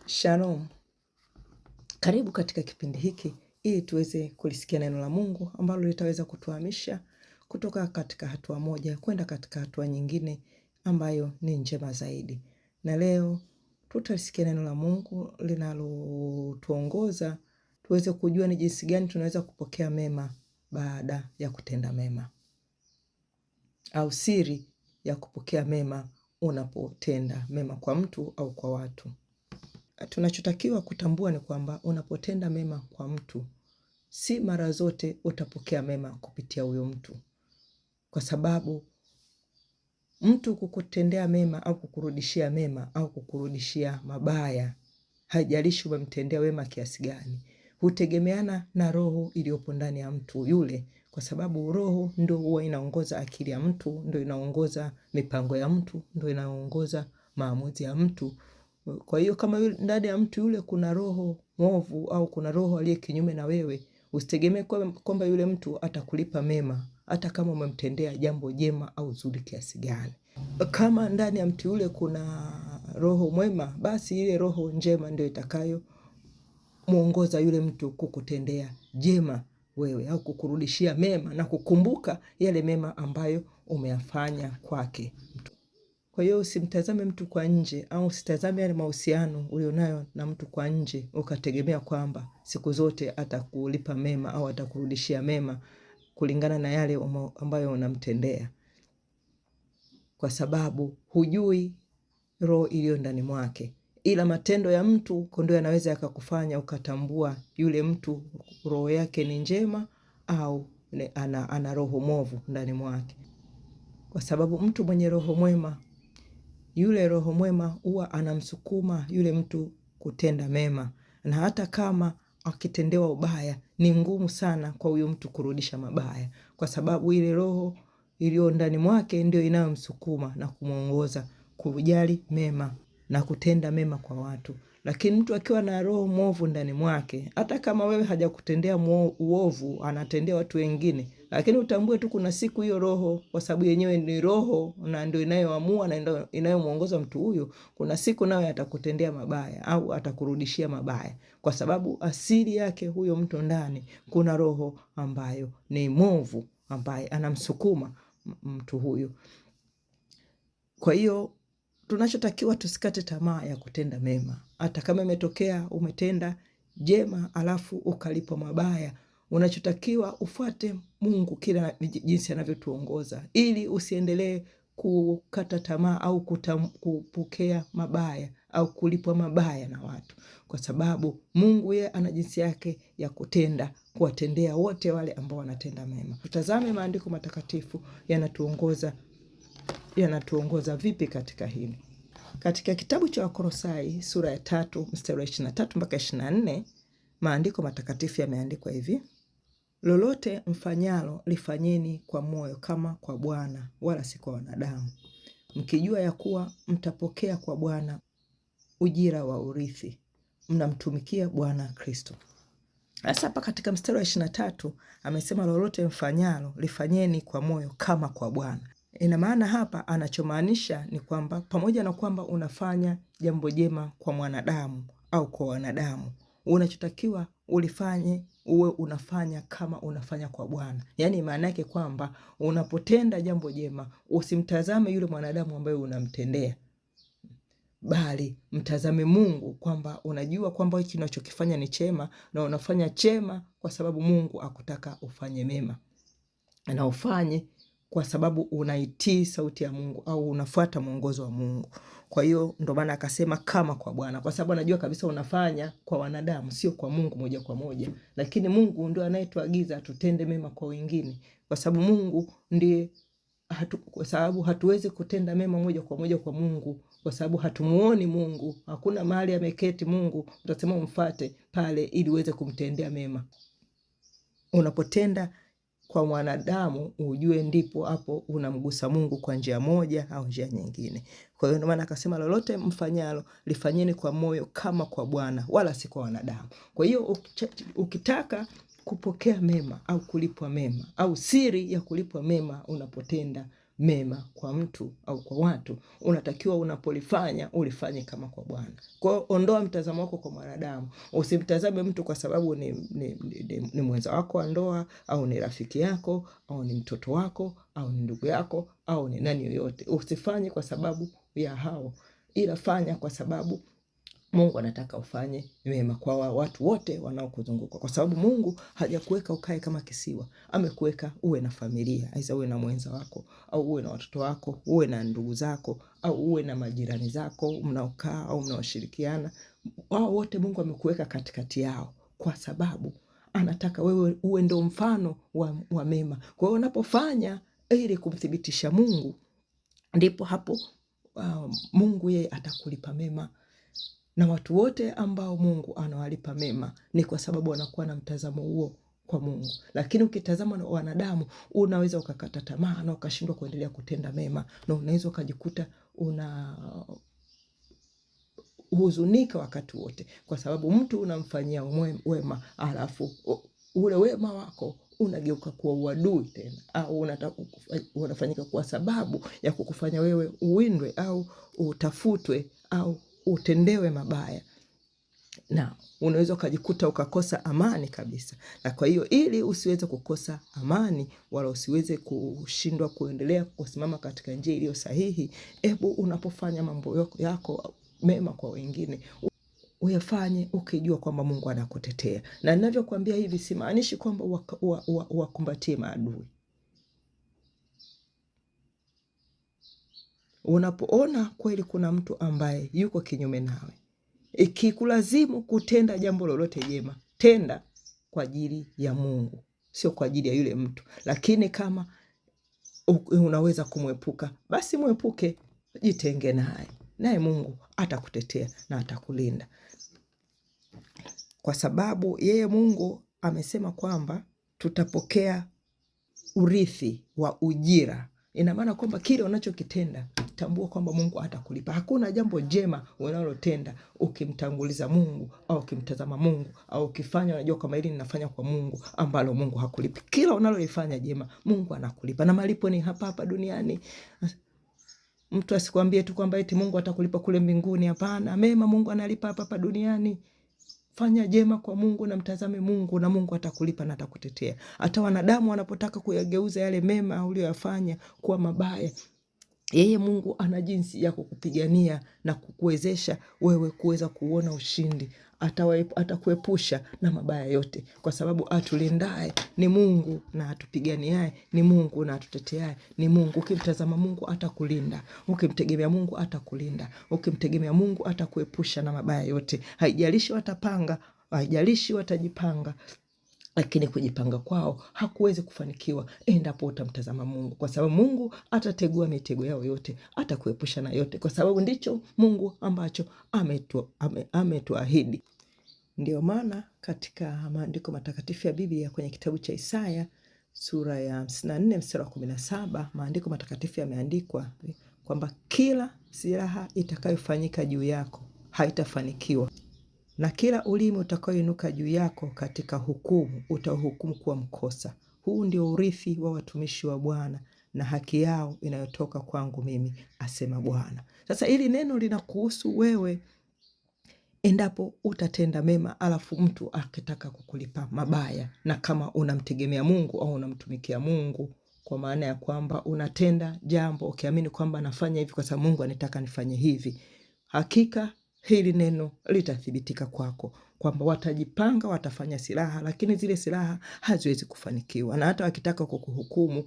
Shalom. Karibu katika kipindi hiki ili tuweze kulisikia neno la Mungu ambalo litaweza kutuhamisha kutoka katika hatua moja kwenda katika hatua nyingine ambayo ni njema zaidi. Na leo tutalisikia neno la Mungu linalotuongoza tuweze kujua ni jinsi gani tunaweza kupokea mema baada ya kutenda mema, au siri ya kupokea mema unapotenda mema kwa mtu au kwa watu. Tunachotakiwa kutambua ni kwamba unapotenda mema kwa mtu, si mara zote utapokea mema kupitia huyo mtu, kwa sababu mtu kukutendea mema au kukurudishia mema au kukurudishia mabaya, haijalishi umemtendea wema kiasi gani, hutegemeana na roho iliyopo ndani ya mtu yule, kwa sababu roho ndo huwa inaongoza akili ya mtu, ndo inaongoza mipango ya mtu, ndo inaongoza maamuzi ya mtu. Kwa hiyo kama ndani ya mtu yule kuna roho mwovu au kuna roho aliye kinyume na wewe, usitegemee kwamba yule mtu atakulipa mema, hata kama umemtendea jambo jema au zuri kiasi gani. Kama ndani ya mtu yule kuna roho mwema, basi ile roho njema ndio itakayo muongoza yule mtu kukutendea jema wewe au kukurudishia mema na kukumbuka yale mema ambayo umeyafanya kwake. Kwa hiyo usimtazame mtu kwa nje au usitazame yale mahusiano ulionayo na mtu kwa nje ukategemea kwamba siku zote atakulipa mema au atakurudishia mema kulingana na yale ambayo unamtendea, kwa sababu hujui roho iliyo ndani mwake. Ila matendo ya mtu ndio yanaweza yakakufanya ukatambua yule mtu roho yake ni njema au ana roho mwovu ndani mwake, kwa sababu mtu mwenye roho mwema, yule roho mwema huwa anamsukuma yule mtu kutenda mema, na hata kama akitendewa ubaya ni ngumu sana kwa huyo mtu kurudisha mabaya, kwa sababu ile roho iliyo ndani mwake ndio inayomsukuma na kumwongoza kujali mema na kutenda mema kwa watu. Lakini mtu akiwa na roho mwovu ndani mwake, hata kama wewe hajakutendea uovu, anatendea watu wengine, lakini utambue tu kuna siku hiyo roho, kwa sababu yenyewe ni roho na ndio inayoamua na ndio inayomuongoza mtu huyo, kuna siku nayo atakutendea mabaya au atakurudishia mabaya, kwa sababu asili yake huyo mtu ndani kuna roho ambayo ni mwovu, ambaye anamsukuma mtu huyo. Kwa hiyo tunachotakiwa tusikate tamaa ya kutenda mema, hata kama imetokea umetenda jema alafu ukalipwa mabaya. Unachotakiwa ufuate Mungu kila jinsi anavyotuongoza, ili usiendelee kukata tamaa au kupokea mabaya au kulipwa mabaya na watu, kwa sababu Mungu yeye ana jinsi yake ya kutenda, kuwatendea wote wale ambao wanatenda mema. Tutazame maandiko matakatifu yanatuongoza vipi katika hili. Katika kitabu cha Wakolosai sura ya 3 mstari wa 23 mpaka 24, maandiko matakatifu yameandikwa hivi: lolote mfanyalo lifanyeni kwa moyo kama kwa Bwana, wala si kwa wanadamu, mkijua ya kuwa mtapokea kwa Bwana ujira wa urithi, mnamtumikia Bwana Kristo. Sasa hapa katika mstari wa 23 amesema lolote mfanyalo lifanyeni kwa moyo kama kwa Bwana. Ina maana hapa anachomaanisha ni kwamba pamoja na kwamba unafanya jambo jema kwa mwanadamu au kwa wanadamu, unachotakiwa ulifanye uwe unafanya kama unafanya kwa Bwana. Yaani maana yake kwamba unapotenda jambo jema usimtazame yule mwanadamu ambaye unamtendea, bali mtazame Mungu, kwamba unajua kwamba hiki unachokifanya ni chema na unafanya chema kwa sababu Mungu akutaka ufanye mema, na ufanye kwa sababu unaitii sauti ya Mungu au unafuata mwongozo wa Mungu. Kwa hiyo ndo maana akasema kama kwa Bwana, kwa sababu anajua kabisa unafanya kwa wanadamu, sio kwa Mungu moja kwa moja. Lakini Mungu ndio anayetuagiza tutende mema kwa wengine, kwa sababu Mungu ndiye hatu, kwa sababu hatuwezi kutenda mema moja kwa moja kwa Mungu, kwa sababu hatumuoni Mungu. Hakuna mahali ameketi Mungu utasema umfuate pale ili uweze kumtendea mema. Unapotenda kwa mwanadamu ujue ndipo hapo unamgusa Mungu kwa njia moja au njia nyingine. Kwa hiyo ndio maana akasema lolote mfanyalo lifanyeni kwa moyo kama kwa Bwana, wala si kwa wanadamu. Kwa hiyo ukitaka kupokea mema au kulipwa mema au siri ya kulipwa mema unapotenda mema kwa mtu au kwa watu, unatakiwa unapolifanya ulifanye kama kwa Bwana. Kwa hiyo ondoa mtazamo wako kwa mwanadamu, usimtazame mtu kwa sababu ni mwenza wako wa ndoa au ni rafiki yako au ni mtoto wako au ni ndugu yako au ni nani yoyote. Usifanye kwa sababu ya hao, ila fanya kwa sababu Mungu anataka ufanye mema kwa watu wote wanaokuzunguka, kwa sababu Mungu hajakuweka ukae kama kisiwa. Amekuweka uwe na familia, aidha uwe na mwenza wako au uwe na watoto wako, uwe na ndugu zako au uwe na majirani zako mnaokaa au mnaoshirikiana. Wao wote Mungu amekuweka katikati yao kwa sababu anataka wewe uwe ndo mfano wa mema. Kwa hiyo unapofanya ili kumthibitisha Mungu, ndipo hapo Mungu yeye atakulipa mema na watu wote ambao Mungu anawalipa mema ni kwa sababu wanakuwa na mtazamo huo kwa Mungu. Lakini ukitazama na wanadamu, unaweza ukakata tamaa na ukashindwa kuendelea kutenda mema, na unaweza ukajikuta una huzunika wakati wote, kwa sababu mtu unamfanyia wema, alafu ule wema wako unageuka kuwa uadui tena, au unafanyika kuwa sababu ya kukufanya wewe uwindwe au utafutwe au utendewe mabaya, na unaweza ukajikuta ukakosa amani kabisa. Na kwa hiyo ili usiweze kukosa amani wala usiweze kushindwa kuendelea kusimama katika njia iliyo sahihi, ebu unapofanya mambo yako mema kwa wengine uyafanye ukijua kwamba Mungu anakutetea. Na ninavyokuambia hivi simaanishi kwamba uwakumbatie maadui. Unapoona kweli kuna mtu ambaye yuko kinyume nawe, ikikulazimu kutenda jambo lolote jema, tenda kwa ajili ya Mungu, sio kwa ajili ya yule mtu. Lakini kama unaweza kumwepuka, basi mwepuke, jitenge naye, naye Mungu atakutetea na atakulinda, kwa sababu yeye Mungu amesema kwamba tutapokea urithi wa ujira. Ina maana kwamba kile unachokitenda tambua kwamba Mungu atakulipa. Hakuna jambo jema unalotenda ukimtanguliza Mungu au ukimtazama Mungu au ukifanya, unajua kwamba hili ninafanya kwa Mungu, ambalo Mungu hakulipi. Kila unalolifanya jema Mungu anakulipa, na malipo ni hapa hapa duniani. Mtu asikwambie tu kwamba eti Mungu atakulipa kule mbinguni. Hapana, mema Mungu analipa hapa hapa duniani. Fanya jema kwa Mungu na mtazame Mungu, na Mungu atakulipa na atakutetea. Hata wanadamu wanapotaka kuyageuza yale mema uliyoyafanya kuwa mabaya, yeye Mungu ana jinsi ya kukupigania na kukuwezesha wewe kuweza kuona ushindi. Atakuepusha na mabaya yote, kwa sababu atulindaye ni Mungu na atupiganiaye ni Mungu na atuteteaye ni Mungu. Ukimtazama Mungu atakulinda, ukimtegemea Mungu atakulinda, ukimtegemea Mungu atakuepusha na mabaya yote. Haijalishi watapanga, haijalishi watajipanga, lakini kujipanga kwao hakuwezi kufanikiwa endapo utamtazama Mungu, kwa sababu Mungu atategua mitego yao yote, atakuepusha na yote, kwa sababu ndicho Mungu ambacho ametuahidi. Ndiyo maana katika maandiko matakatifu ya Biblia kwenye kitabu cha Isaya sura ya 54 mstari wa 17, maandiko matakatifu yameandikwa kwamba kila silaha itakayofanyika juu yako haitafanikiwa, na kila ulimi utakaoinuka juu yako katika hukumu utauhukumu kuwa mkosa. Huu ndio urithi wa watumishi wa Bwana na haki yao inayotoka kwangu mimi, asema Bwana. Sasa hili neno linakuhusu wewe endapo utatenda mema, alafu mtu akitaka kukulipa mabaya, na kama unamtegemea Mungu au unamtumikia Mungu, kwa maana ya kwamba unatenda jambo ukiamini kwamba nafanya hivi kwa sababu Mungu anataka nifanye hivi, hakika hili neno litathibitika kwako kwamba watajipanga, watafanya silaha, lakini zile silaha haziwezi kufanikiwa, na hata wakitaka kukuhukumu,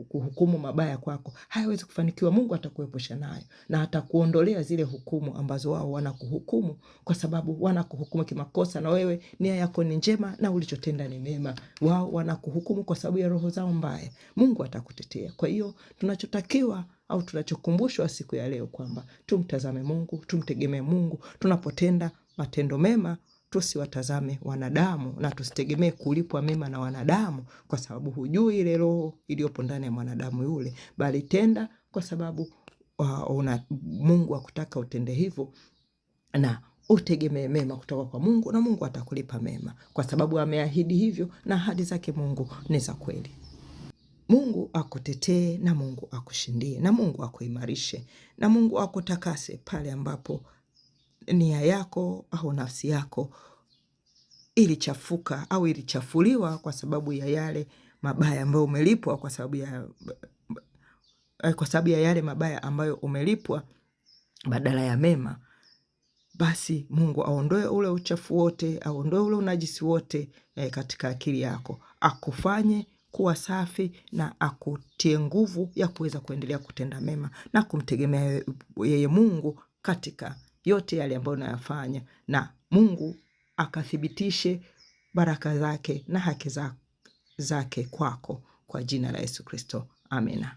kuhukumu mabaya kwako hayawezi kufanikiwa. Mungu atakuepusha nayo na atakuondolea zile hukumu ambazo wao wanakuhukumu, kwa sababu wanakuhukumu kimakosa, na wewe nia yako ni njema na ulichotenda ni mema. Wao wanakuhukumu kwa sababu ya roho zao mbaya. Mungu atakutetea. Kwa hiyo tunachotakiwa au tunachokumbushwa siku ya leo kwamba tumtazame Mungu, tumtegemee Mungu tunapotenda matendo mema, tusiwatazame wanadamu na tusitegemee kulipwa mema na wanadamu, kwa sababu hujui ile roho iliyopo ndani ya mwanadamu yule, bali tenda kwa sababu Mungu akutaka utende hivyo, na utegemee mema kutoka kwa Mungu, na Mungu atakulipa mema kwa sababu ameahidi hivyo, na ahadi zake Mungu ni za kweli. Mungu akutetee na Mungu akushindie na Mungu akuimarishe na Mungu akutakase pale ambapo nia yako au nafsi yako ilichafuka au ilichafuliwa kwa sababu ya yale mabaya ambayo umelipwa kwa sababu ya yale mabaya ambayo umelipwa badala ya mema. Basi Mungu aondoe ule uchafu wote, aondoe ule unajisi wote katika akili yako, akufanye kuwa safi na akutie nguvu ya kuweza kuendelea kutenda mema na kumtegemea yeye Mungu katika yote yale ambayo unayafanya, na Mungu akathibitishe baraka zake na haki zake kwako, kwa jina la Yesu Kristo, amina.